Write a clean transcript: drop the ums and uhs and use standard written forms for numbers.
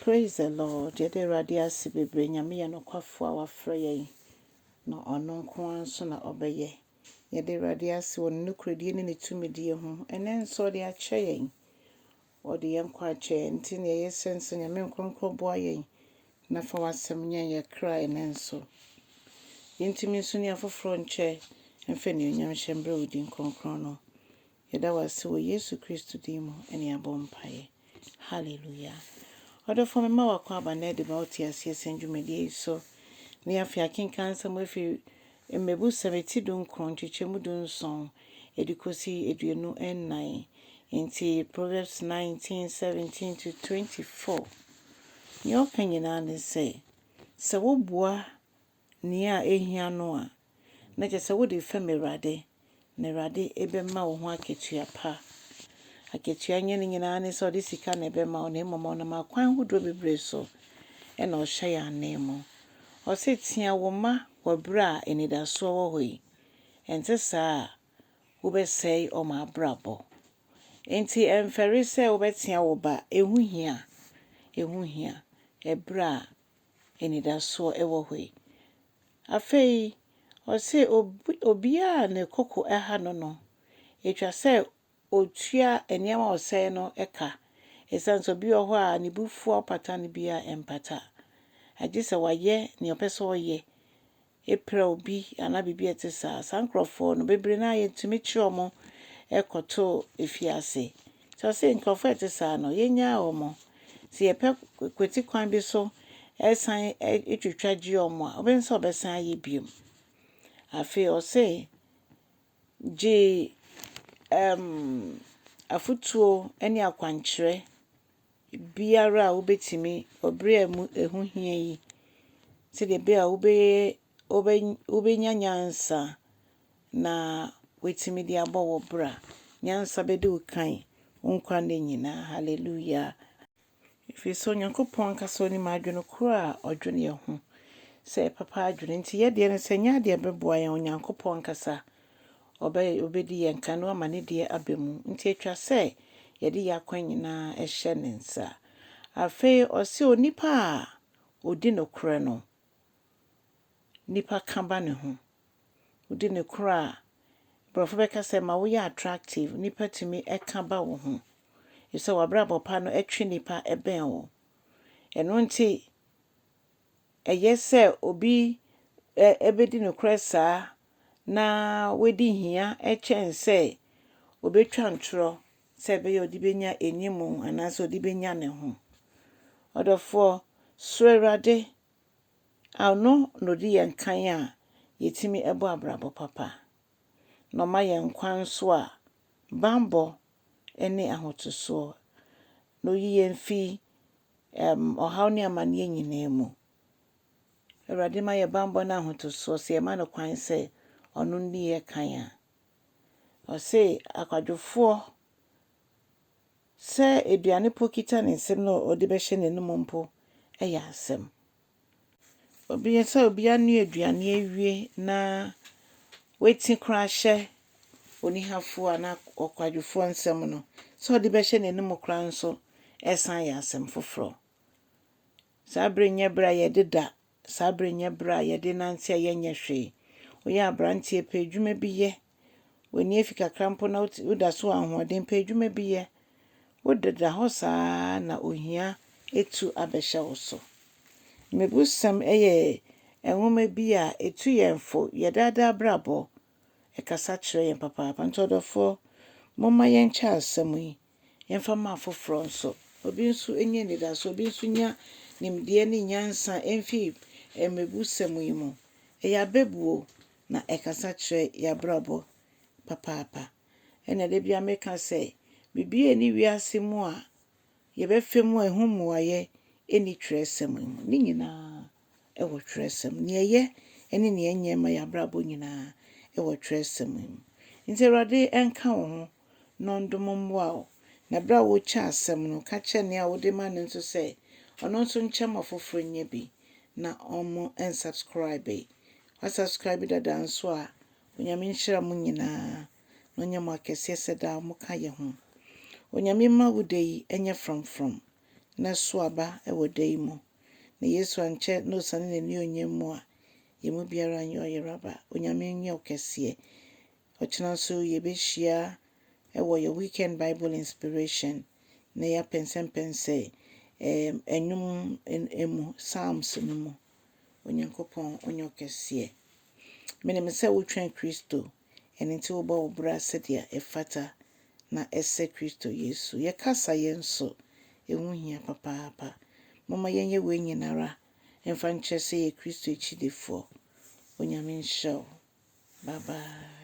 Praise the Lord. Yɛda Awurade ase bebree. Nyame yɛ nokwafo a wafrɛ yɛn na ɔno nko ara nso na ɔbɛyɛ. Yɛda Awurade ase wɔ ne nokorɛdie ne ne tumidie ho. Ɛnnɛ nso ɔde akyɛ yɛn. Ɔde yɛn nkwa akyɛ yɛn nti nea yɛsrɛ nso Nyame nkronkron boa yɛn na fa w'asɛm nyɛ yɛn kra ɛnnɛ nso. Yɛntumi nso ne afoforɔ nkyɛ mfa anuonyam hyɛ mbrɛ wo din kronkron no. Yɛda wo ase wɔ Yesu Kristo din mu ɛne abɔ mpaeɛ. Hallelujah. Ɔdɔfo mema wakɔ aba na ɛde ma wote aseɛ sɛn dwumadie yi so. Na yɛafei akenkan nsɛm afiri Mmebusɛm ti 19 nkyekyɛmu 17 ɛde kɔsi 24. Nti Proverbs 19, 17 to 24. Nea ɔka nyinaa ne sɛ, sɛ woboa nea ehia no a, na kyerɛ sɛ wode fam Awurade, na Awurade ɛbɛma wo ho akatua pa. Akatua nyɛ ne nyinaa ne sɛ ɔde sika na ɛbɛma wo na mmom ɔnam akwan ahodoɔ bebree so ɛna ɔhyɛ yɛn anan mu. Ɔse tea wo mma wɔ berɛ a anidasoɔ wɔ hɔ yi. Ɛnte saa a, wobɛsɛe ɔmo abrabɔ. Nti ɛmfɛre sɛ wobɛtea wo ba, ɛho hia. Ɛho hia ɛberɛ a anidasoɔ ɛwɔ hɔ yi. Afei, ɔse obiara a ne koko ɛha no, ɛtwa sɛ otua nneɛma a ɔsɛe no ɛka. Ɛsiane sɛ obi wɔ hɔ a ne bo fu a ɔpata no biara ɛmpata. Agye sɛ wayɛ nea ɔpɛ sɛ ɔyɛ ɛpira obi anaa biribi a ɛte saa. Saa nkurɔfoɔ no bebree naa yɛtumi kye wɔn ɛkɔto efiase. Nti ɔse nkurɔfoɔ a ɛte saa no yɛnnyaa wɔn. Sɛ yɛpɛ kwati kwan bi so ɛsan ɛtwitwa gye wɔn a, wobɛhu sɛ ɔbɛsan ayɛ bio. Afei ɔse gye afotuo ne akwankyerɛ biara a wobɛtumi wɔ berɛ a mu ɛho hia yi sɛdeɛ ɛbɛyɛ a wobɛnya nyansa na woatumi de abɔ wo bra. Nyansa bɛdi wo kan wo nkwa nna nyinaa. Hallelujah. Ɛfiri sɛ Onyankopɔn ankasa onim adwene koro a ɔdwene yɛn ho sɛ papa adwene nti yɛ deɛ no sɛ nyɛ adeɛ bɛboa yɛn Onyankopɔn ankasa ɔbɛdi yɛn kan na wama ne deɛ aba mu. Nti atwa sɛ yɛde yɛn akwan nyinaa ɛhyɛ ne nsa. Afei ɔse onipa a odi nokorɛ no, nipa ka ba ne ho. Wodi nokorɛ a, Borɔfo bɛka sɛ ma woyɛ attractive, nipa tumi ɛka ba wo ho. Ɛfiri sɛ w'abrabɔ pa no ɛtwe nipa ɛbɛn wo. Ɛno nti, ɛyɛ sɛ obi ɛbɛdi nokorɛ saa na wadi hia ɛkyɛn sɛ obɛtwa ntorɔ sɛ ɛbɛyɛ a ɔde bɛnya anim anaasɛ ɔde bɛnya ne ho. Ɔdɔfoɔ, suro Awurade a ɔno na ɔdi yɛn kan a yɛtumi ɛbɔ abrabɔ papa. Na ɔma yɛn nkwa nso a banbɔ ne ahotosoɔ. Na oyi yɛn fi ɔhaw ne amanneɛ nyinaa mu. Awurade ma yɛ banbɔ ne ahotosoɔ sɛ yɛma no kwan sɛ ɔno nni yɛn kan a. Ɔse akwadwofoɔ sɛ aduane po kita ne nsam na ɔde bɛhyɛ n'anom mpo ɛyɛ asɛm. Obi sɛ obi anoa aduane awie na wati koraa hyɛ onihafoɔ anaa ɔkwadwofoɔ nsam no, sɛ ɔde bɛhyɛ n'anom koraa nso ɛsan yɛ asɛm foforɔ. Saa bere nyɛ bere a yɛde da, saa bere nyɛ bere a yɛde nante a yɛnyɛ hwee. Woyɛ aberanteɛ pɛ adwuma bi yɛ. W'ani afi kakra mpo na woda so wɔ ahoɔden pɛ adwuma bi yɛ. Wodeda hɔ saa na ohia etu abɛhyɛ wo so. Mmebusɛm yɛ nwoma bi a etu yɛn fo, yɛ daadaa abrabɔ. Ɛkasa kyerɛ yɛn papaapa. Nti ɔdɔfoɔ, momma yɛnkyɛ asɛm yi, yɛmfa mma afoforɔ nso. Obi nso nya anidasoɔ, obi nso nya nimdeɛ ne nyansa mfi mmebusɛm yi mu. Ɛyɛ abɛbuo na ɛkasa kyerɛ yɛn abrabɔ papaapa. Ɛna da biara meka sɛ, biribiara nni wiase mu a yɛbɛfa mu a ɛho mmuaeɛ nni twerɛsɛm mu. Ne nyinaa ɛwɔ twerɛsɛm. Nea ɛyɛ ne nea ɛnyɛ ma yɛn abrabɔ nyinaa ɛwɔ twerɛsɛm mu. Nti Awurade ɛnka wo ho na ɔndom mmoa wo. Na berɛ a worekyɛ asɛm no, ka kyerɛ nea wode ma no nso sɛ ɔno nso nkyɛ ma foforɔ nyɛ bi na ɔmo nsubscribe. Wasubscribe dada nso a, Onyame nhyira mo nyinaa na ɔnyɛ mo akɛseɛ sɛ daa moka yɛn ho. Onyame mma wo da yi ɛnyɛ frɔmfrɔm. na so aba wɔ da yi mu. Na Yesu ankyɛ na osiane n'anuonyam mu a, yɛn mu biara nyɛ ɔyeraba. Onyame nyɛ wo kɛseɛ. Ɔkyena nso yɛbɛhyia wɔ yɛ weekend Bible inspiration na yɛapɛnsɛmpɛnsɛ nnwom mu, Psalms no mu. Onyankopɔn ɔnyɛ wo kɛseɛ. Menim sɛ wotwɛn Kristo, ɛno nti wobɔ wo bra sɛdeɛ ɛfata na ɛsɛ Kristo Yesu. Yɛkasa yɛn nso, ɛho hia papaapa. Momma yɛnyɛ wei nyinara mfa nkyerɛ sɛ yɛ Kristo akyidifoɔ. Onyame nhyira wo. Bye bye.